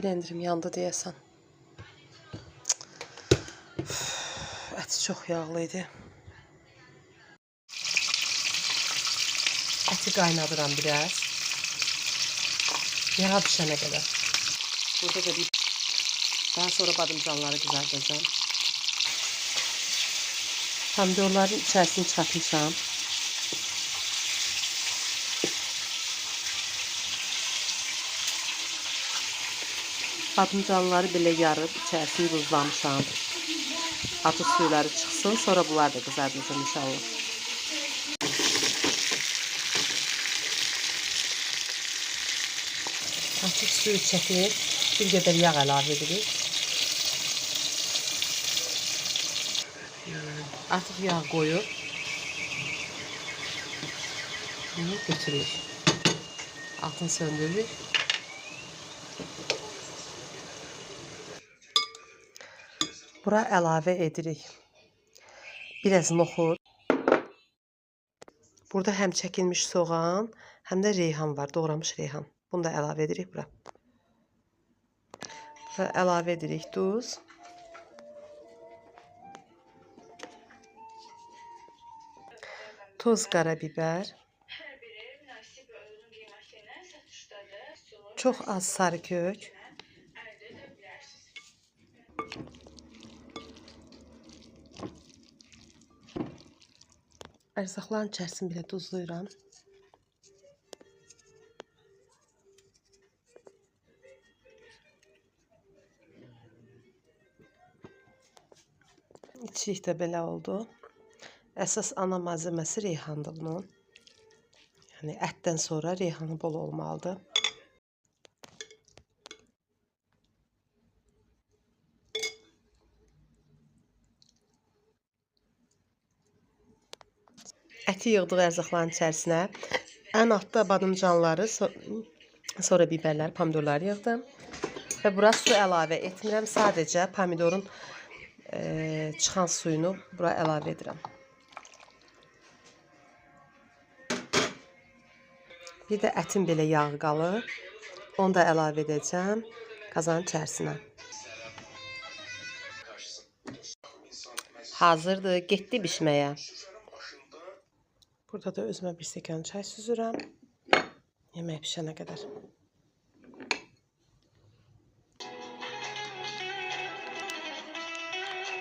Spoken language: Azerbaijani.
Blenderim yandı deyəsən. Əti çox yağlı idi. Əti qaynadıram biraz. Yağa pişənə qədər. Burada da bir daha sonra badımcanları qızardacağam. Pomidorların içərisini çıxartmışam. Badımcanları belə yarıb içərisini duzlamışam. Acı suyları çıxsın, sonra bunları da qızardacağam inşallah. Artıq suyu çəkir, bir qədər yağ əlavə edirik. Artıq yağ qoyub bunu götürürük. Altını söndürürük. Bura əlavə edirik. Biraz noxud. Burada həm çəkilmiş soğan, həm də reyhan var, doğranmış reyhan. Bunu da əlavə edirik bura. Bura əlavə edirik duz. Toz qarabiber. Çox az sarı kök. Ərzaqların içərisini belə duzlayıram. İçlik də belə oldu. Əsas ana malzəməsi reyhandır bunun. Yəni ətdən sonra reyhanı bol olmalıdır. Əti yığdıq ərzaqların içərisinə. Ən altda badımcanları, sonra biberləri, pomidorları yığdım. Və bura su əlavə etmirəm. Sadəcə pomidorun çıxan suyunu bura əlavə edirəm. Bir də ətin belə yağı qalır. Onu da əlavə edəcəm qazanın içərisinə. Hazırdır, getdi bişməyə. Burada da özümə bir stəkan çay süzürəm. Yemək pişənə qədər.